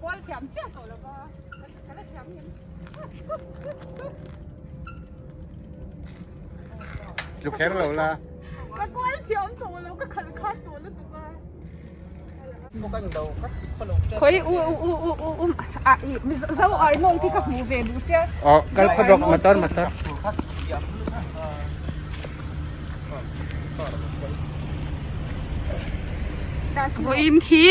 kual thiam chiah tawh lo va ka la thiam ngem. Tlu kher lo la. Ka kual thiam tawh lo ka khalh khat tawh lutuk a. Khawi u u u u u u a i Zo Arnold hi ka hmuh ve duh sia. Aw kal phawt rawh motor motor. Vawiin hi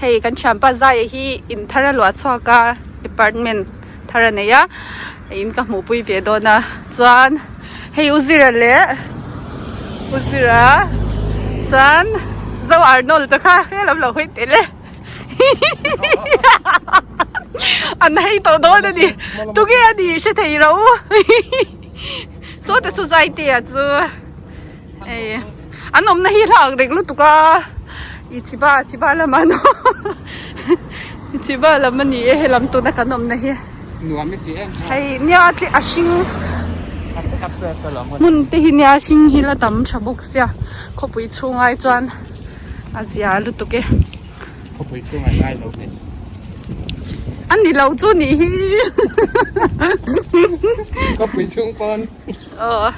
hei kan thianpa Zaia hi in thar a luah chhuak a department thar a nei a in ka hmuhpui ve dawn a chuan hei u Zira leh u Zira chuan Zo Arnold te kha helam lo hawi tel e an hei tawh dawn a ni tunge a ni hre thei lo sawte chu Zaitea chu hei an awmna hi hlak reng lutuk a i chiba chiba lamah an awm chiba lam a ni e helam tuna kan awmna hi nuam i ti em hei nia a hring hmun te hi nia hring hi la tam tha bawk sia khawpui chhungai chuan a zia lutuk e. Khawpui chhungah ngai lo hmel. A ni lo chu nih hi. Khawpui chhung pawn. Aw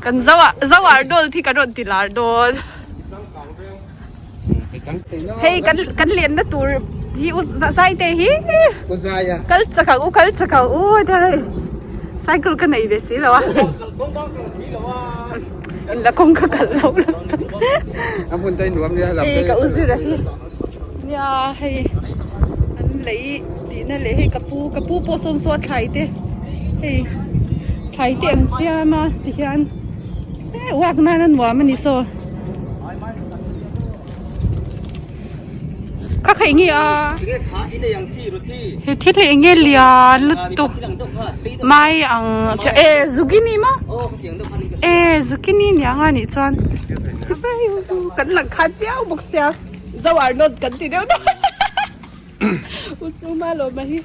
kan zo ah zo Arnold hi kan rawn ti lar dawn. Hei kan kan lenna tur hi u zai te hi. U zai a. Kal chak ang u kal chak ang u hei cycle ka nei ve si lo a. In la kawng ka kalh lo lo tak. A hmun te nuam nia lam te. Ka u zir a hi. Nia hei an lei tihna leh hei ka pu ka pu pawh sawn saw a thlai te hei thlai te an siam a tihian uak nan a nuam a ni saw. Ka khaih nge a he thil hi enge lian lutuk mai ang e zucchini maw e zucchini niang a nih chuan kan lang khat viau bawk sia zo arnold kan ti deuh deuh u chu ma lawm a hi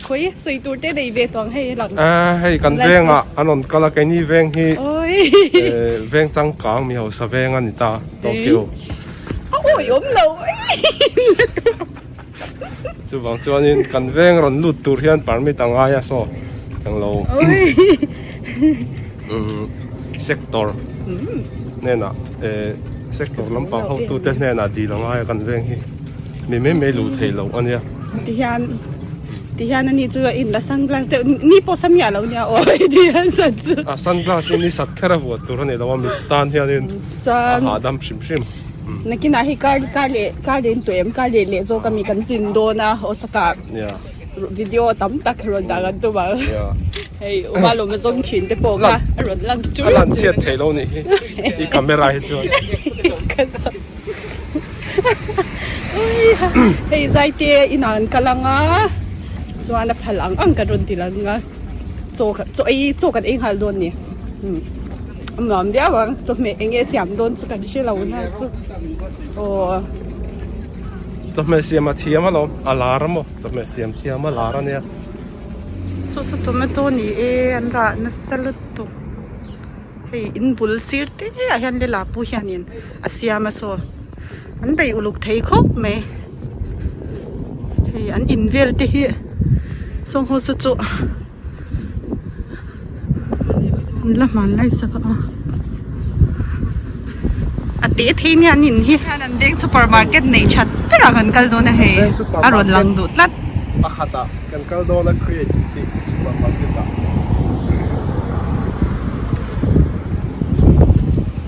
khawi sawi tur te nei ve tawh ang hei lang hei kan vengah an rawn kal a keini veng hi veng changkang mi hausa veng a ni ta Tokyo. A awi awm lo Chuvang chuanin kan veng rawn lut tur hian permit a ngai a saw englo sector hnenah eh sector lampang hotute hnenah dil a ngai a kan veng hi mi mai mai luh theih loh a nia. Tihian tihian ani chu a in la sunglass deuh ni pawh sa miah lo nia aw tihian sat chu. A sunglass hi ni sat kher a vuah tur a ni lo a mit tan hianin. Chuan a hahdam hrim hrim. Nakinah hi kar kar leh kar leh intuah em kar leh leh zawk ami kan zin dawn a Osaka video tam tak rawn dah kan tum ang. Hei Uma lawm a zawng thin te pawh kha a rawn lang chur A lan chhiat theih lo nih hi i camera hi chuan. Hei Zaite inah an kal ang a chuan a phal ang ang kan rawn ti lang a chaw chaw ei chaw kan ei nghal dawn a ni. A nuam viau ang chawhmeh eng nge siam dawn chu kan hre lo na chu aw. Chawhmeh siam a thiam alawm a lar a maw chawhmeh siam thiam a lar a nia. Saw saw tomato ni e an rah nasa lutuk hei in bul sir te ah hian lila pu hianin a siam a saw an bei uluk thei khawp mai hei an in vel te hi sawng ho saw chu. An la hman lai sak a a teh thei nia an in hi hian an veng supermarket neih that ber ah kan kal dawn a hei a rawn lang duh tlat. Pakhat ah kan kal dawn a create tih supermarket ah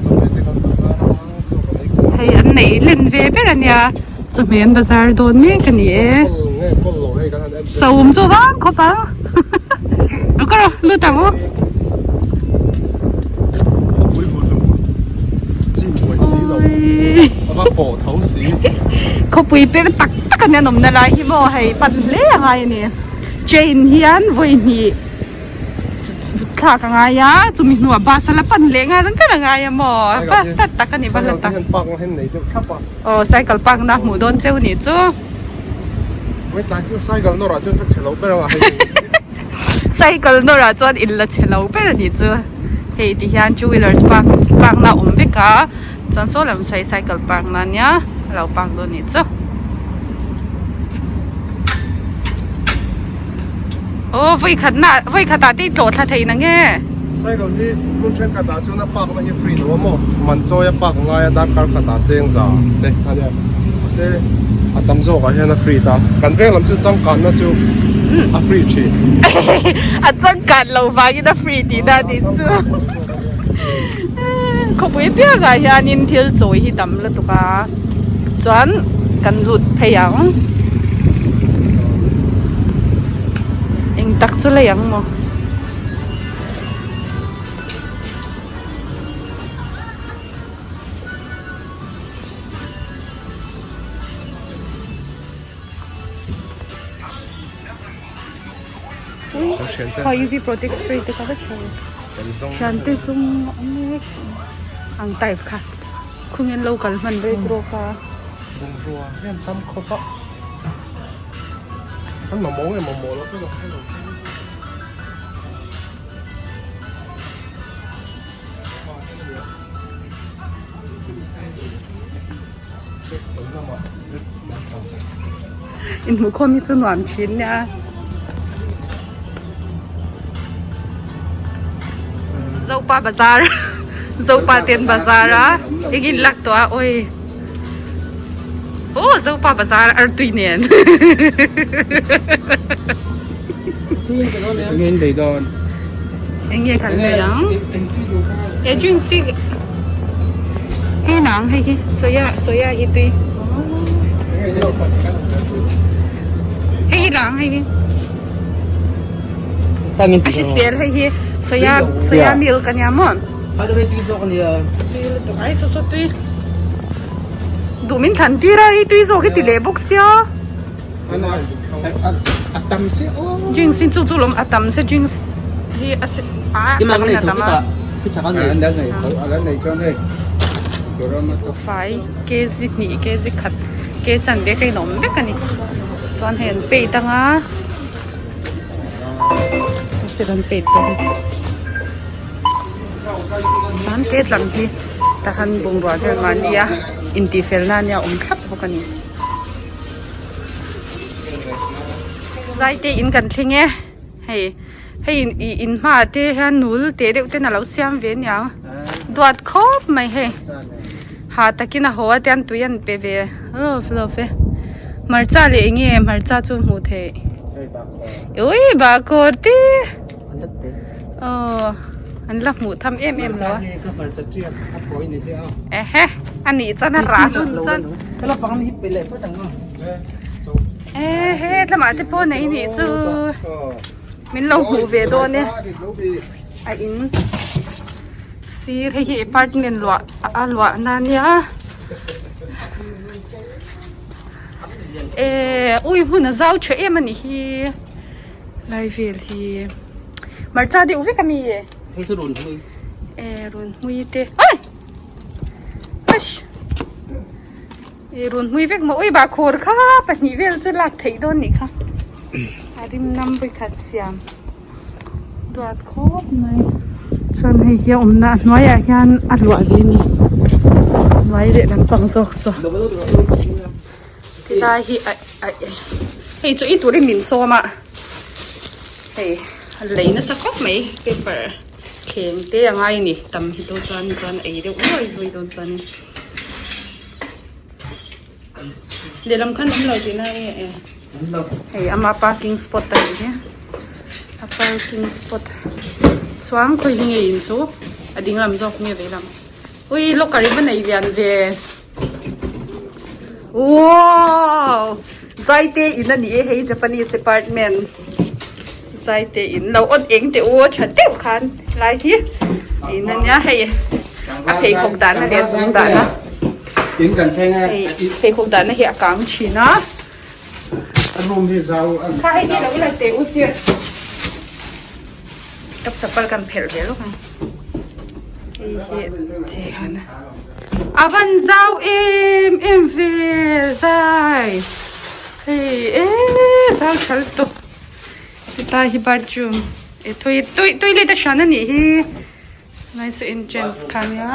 chawhmeh te kan bazar a chaw kan ei khawm a. Hei an neih len ve ber a nia chawhmeh an bazar dawn mek a ni e. Sawm chu vang khawp ang a kawr a lut ang u. Khawpui per tak tak an awmna lai hi maw hei pan hle a ngai a ni train hian vawi hnih thlak a ngai a chumi hnuah bus a la pan leh nghal ang kher a ngai a maw hla tak a ni va hla tak aw cycle park na hmuh dawn cheu nih chu. Cycle nawrah chuan ka che lo ber a hei. Cycle nawrah chuan in la che lo ber a nih chu. Hei ti hian two wheelers park park na awm vek a chuan saw lam sawi cycle park na nia a lo park dawn nih chu. Aw vawi khat na vawi khat ah te i tlawh thla thei na nge. Cycle hi hmun thenkhat ah chuan a park na hi free lo a maw? Man chawi a park ngai a darkar khat ah cheng za te a nia. Mahse a tam zawk ah hian a free ta. Kan veng lam chu changkan na chu a free thin. A changkan lo vangin a free tih na nih chu. Khawpui piangah hianin thil chawi hi tam lutuk a chuan kan lut phei ang eng tak chu lei ang maw. Khaw UV protect spray te kha va tha thiante zum a awm mek ang type kha khungin lo kal hman rek rawk a. Bungrua hian tam khawp a an mamawh nge mamawh loh te ka hre lo. Inhmuhkhawm hi chu nuam thin nia. Zopa bazar Zopa ten bazar a eng in lak tawh a awi aw Zopa bazar artui nen. Enge in lei dawn? Enge kan lei ang? He drinks hi hei nang hei hi soya soya hi tui. Hei hi lang hei hi. A hrisel hei hi soya soya milk ania maw? Tui lutuk ai saw saw tui. Duh min thlan tir a hei tui zawk hi ti leh bawk sia. Drinks hi chu chu lawm a tam se drinks hi a se a tam in a tam a. Fai kg hnih kg khat ke chanve ka inawm vek a ni chuan hei an paint anga se an paint dawn chuan ke tlang hi tahan bungrua vel mahni a intihfel na ania awm thlap bawk a ni. Zaite in kan thleng e hei hei ih in hmaah te hian nul teh deuh ten a lo siam ve aniang duat khawp mai hei ha takin a haw a tian tui an pe ve lawp lawp e hmarcha leh eng nge hmarcha chu hmuh theih ui bahkhawr te aw an la hmuh tham em em lo a ehe anih chuan a rah hun chuan. Ehe lamah te pawh nei nih chu min lo hmuh ve dawn e a in sir hei hi apartment luah a luah na ania eh ui hmun a zau tha em anih hi lai vel hi hmarcha deuh vek ami hei chu run hmui eh run hmui te ai eish. I run hmui vek maw ui bahkhur kha pahnih vel chu lak theih dawn nih kha a rim nam vawikhat siam duat khawp mai chuan hei hi a awmna a hnuaiah hian a luah ve a ni hnuai leh lampang zawk saw tilai hi a hei chu ei turin min sawm a hei a lei nasa khawp mai paper thleng te a ngai a ni tam hi dawn chuan chuan ei deuh luai luai dawn chuanin. Lehlam khan awm lo tihna nge e hei ama parking spot a nih hi a parking spot chuan khawi hi nge in chu a ding lam zawk nge vei lam ui locker hi va nei lian ve wow zaite in a ni e hei Japanese apartment zaite in lo on eng teh u tha deuh khan lai hi in a nia hei a pheikhawk dahna leh a chung dahna hei pheikhawk dahna hi a kang thin a kha hei hi lo la teh u sir ka chapal kan phelh ve lawk ang hei hi che han a van zau em em ve zai hei e zau tha lutuk hetlai hi bathroom e tui toilet a hran a nih hi. Nice entrance kha nia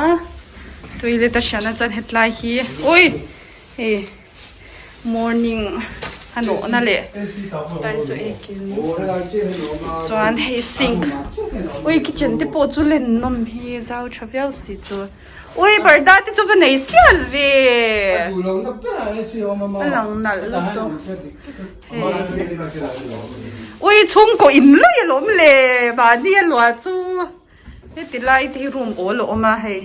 toilet a hriatna chuan hetlai hi ui hei morning. A nawhna leh tlai chu ekin chuan hei sink ui kitchen te pawh chu len nawm hi zau tha viau si chu ui parda te chu va nei sial ve a lang nalh lutuk hei ui chhungkaw in lui alawm le mahni a luah chu heti lai te hi room awl a awm a hei.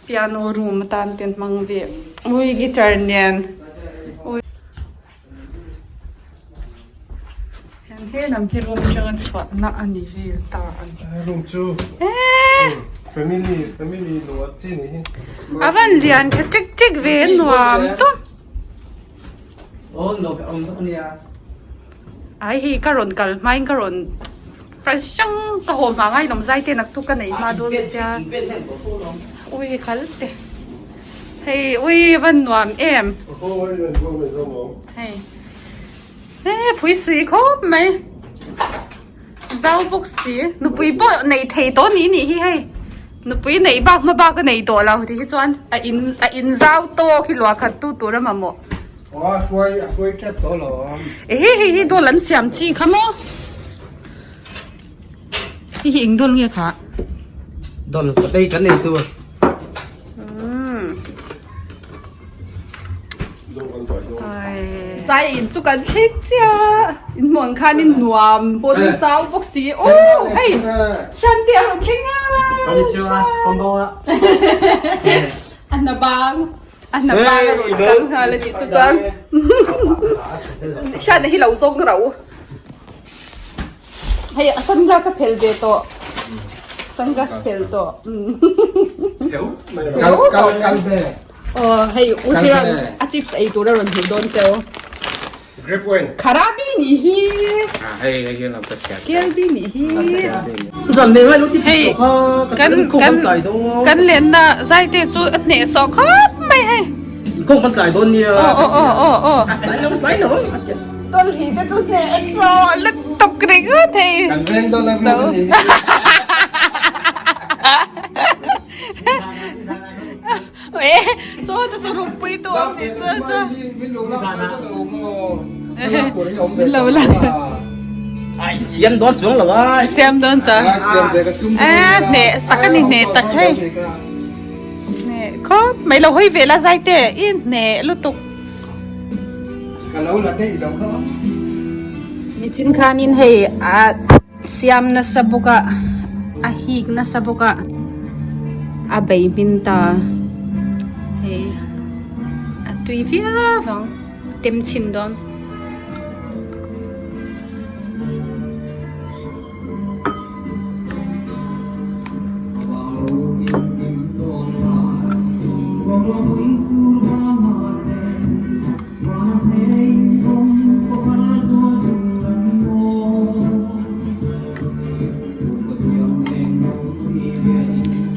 Piano room atan te an hmang ve ui guitar nen ui hian he lam hi room atanga chhuahna a ni vel ta a ni room chu eee family family luah chi ni hi a van lian tha tek tek ve a nuam tawp ai hei ka rawn kal hmain ka rawn Fresh chang ka haw hma ngai lawm zai te naktuk ka nei hma dawn sia ui khal te hei ui van nuam em hei he phui sui khawp mai zau bawk si nupui pawh nei thei tawh ni nih hi hei nupui neih bak hma bak a nei tawh lo ti hi chuan a in a in zau tawk hi luah khat tu tur a mamawh. A hruai a hruai tep tawh lo a. Ehe hei hi dawl an siam chi kha maw? Hei hi eng dawl nge kha? Dawl ka tei kan nei tur. Sai in chu kan thleng chiah. In hmuh ang khan in nuam pawn zau bawk si. Aw hei Shanti a rawn thleng a. Konnichiwa, konbanwa. A hna bang. A hna bang a rawn kal nghal a nih chu chuan Hriatna hi lo zawng rau. Hei a sunglass a phel ve tawh. Sunglass phel tawh. Kal kal kal ve. Aw hei u Siran a chips ei tur a rawn hmuh dawn cheu. Grape wine. Kharabi nih hi. Ah hei hei hian ka chhiar. Kelbi nih hi. Zan nei ngai lo ti Hei kha ka kan kan kan tlai dawn. kan lenna zaite chu a hneh sawh khawp mai hei. Kawng kan tlai dawn nia. Aw aw aw aw aw. A tlai lo tlai lo. Tawlhi te chu hneh sawh lutuk ringawt hei. Kan veng dawn a ru ka ni. Eh, saw te saw ruk pui tu awm nih chu saw. Min lo lak Min lo lak. Ai siam dawn chuang lo ai. Siam dawn chuang. Eh, hneh tak a ni hneh tak hei. Hneh khawp mai lo hawi ve la zai te i hneh lutuk. Ka lo la daih lo kha. Nichin khanin hei a siam nasa bawk a a hik nasa bawk a a bei hmin ta hei a tui viau ang tem chhin dawn.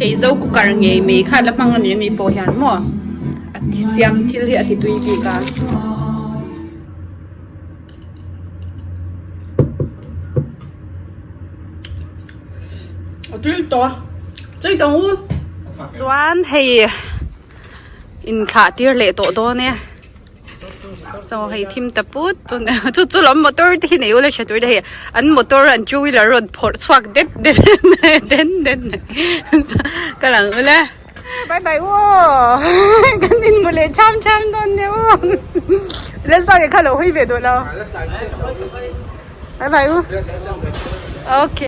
Hei zo cooker ngei mai kha la hmang a ni a ni pawh hian maw a siam thil hi a ti tui bik a. A tui tawh a tui tawh ang u. Chuan hei inthlah tir leh tawh dawn e. Saw hei thim ta put put a chu chu lam motor te hi nei ula hre tur te hei an motor an two wheeler rawn phawrh chhuak det det den den ka lang ula bye bye aw kan in hmu leh tham tham dawn nia aw Lalpa ke kha lo hawi ve duh lo bye bye u okay.